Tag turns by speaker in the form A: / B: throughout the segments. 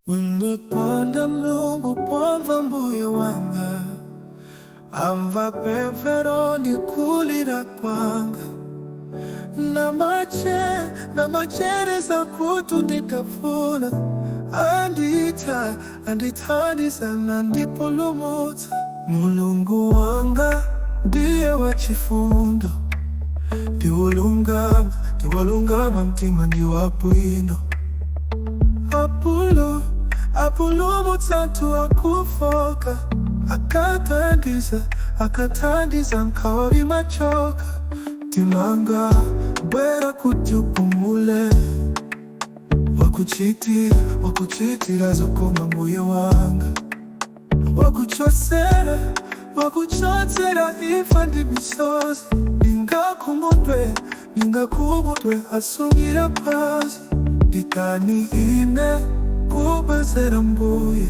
A: Undikonda Mulungu pomva Mbuye wanga, amva pemphero ndi kulira kwanga. Namachereza khutu ndikafuula, andita andithandiza nandipulumutsa. Mulungu wanga ndiye wachifundo, ndiwolungama, ndiwolungama mtima, ndi wabwino. Apulumutsa anthu akufoka, akathandiza, akathandiza nkhawa imachoka. Mtima wanga, bwera kuti upumule. Wakuchitira zokoma Mbuye wanga, wakuchotsera imfa ndi misozi. Ningakhumudwe asungira phazi. Nditani ine kubwezera Mbuye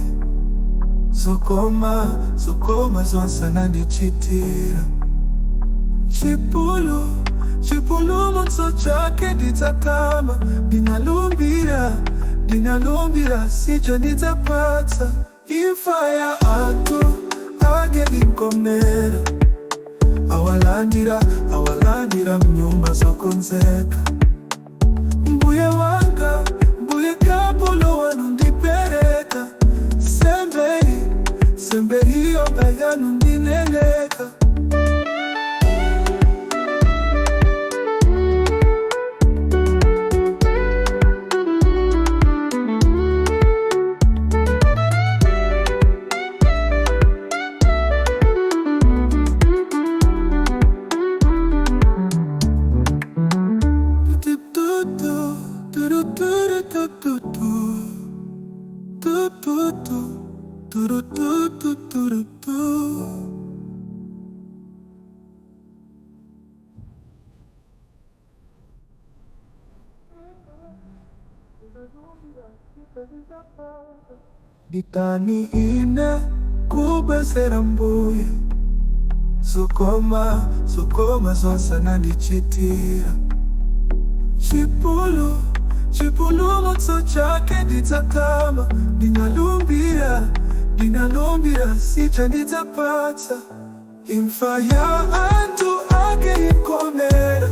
A: zokoma, zokoma zonse anandichitira? Chipulumutso chake ndidzatama. Ndinalumbira, ndinalumbira, sija ndidzapatsa. Imfa ya anthu ake imkomera, awalandira mnyumba zokonzeka. Mbuye wanga, Mbuye, kapolo wanu ndipereka nsembeyi, nsembe yokha yanu ndineneka. Tu tu tu tu tu tu tu tu tu tu tu tu tu tu tu. Nditani ine kubwezera Mbuye zokoma, zokoma zonse anandichitira? Chipulumutso chake ndidzatama. Ndinalumbira, ndinalumbira, sija ndidzapatsa. Imfa ya anthu ake imkomera,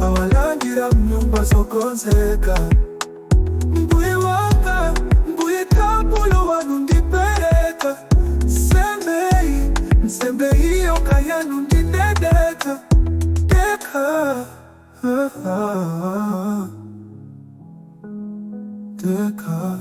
A: awalandira mnyumba zokonzeka. Mbuye wanga, Mbuye, kapolo wanu ndipereka nsembeyi, nsembe yokha yanu ndinedeka. Deka, deka.